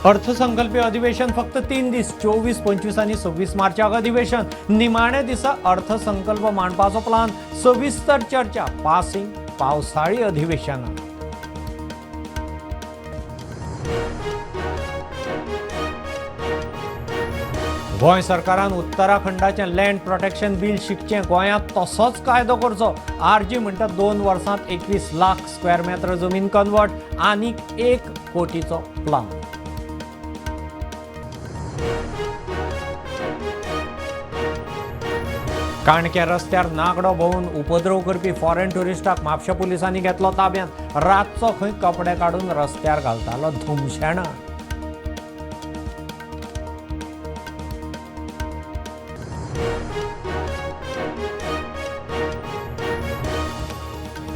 अर्थसंकल्पीय अधिवेशन फक्त 3 दीस, 24, 25 आनी 26 मार्चाक अधिवेशन. निमाण्या दिसा अर्थसंकल्प मांडपाचो प्लान. सविस्तर चर्चा. पासिंग पावसाळी अधिवेशनात. गोंय सरकारान उत्तराखंडाचें लँड प्रोटेक्शन बील शिकचें. गोंयांत तसोच कायदो करचो. आरजी म्हणटा 2 वर्सांत 21 लाख स्क्वेअर मेत्र जमीन कन्वर्ट. आनीक 1 कोटीचो प्लान. काणक्या रस्त्यार नागडो भोंवून उपद्रव करपी फॉरेन ट्युरिस्टाक म्हापशा पुलिसांनी घेतलो ताब्यांत. रातचो खंय कपडे काडून रस्त्यार घालतालो धुमशेणां.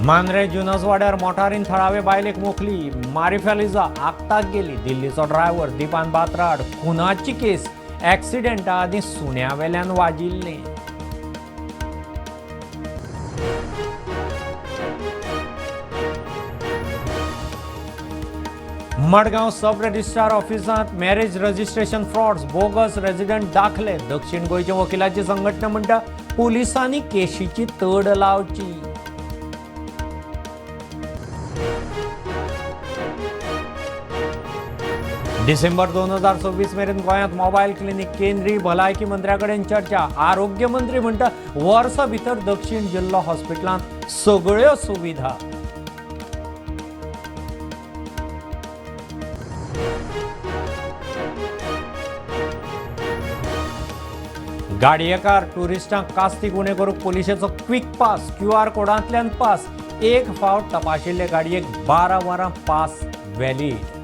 मांद्रे जुनसवाड्यार मोटारीन थळावे बायलेक मोखली. मारिफेलिजा आक्ताक गेली. दिल्लीचो ड्रायव्हर दीपान बात्राड खुनाची केस. ॲक्सिडेंटा आदीं सुण्या वेल्यान वाजिल्लें. मडगांव सब रजिस्ट्रार ऑफिसांत marriage registration frauds, bogus resident दाखले. दक्षिण गोंयच्या वकिलाची संघटना म्हणटा पुलिसांनी केशीची तड लावची. डिसेंबर 2026 मेरेन गोंयांत मोबायल क्लिनीक. केंद्रीय भलायकी मंत्र्या कडेन चर्चा. आरोग्य मंत्री म्हणटा वर्सा भितर दक्षिण जिल्लो हॉस्पिटलांत सगळ्यो सुविधा. गाडयेकार ट्युरिस्टांक कास्तीक उणें करूंक पुलिशेचो क्विक पास. क्यूआर कोडांतल्यान पास. एक फावट तपाशिल्ले गाडयेक 12 वरां पास व्हॅलीड.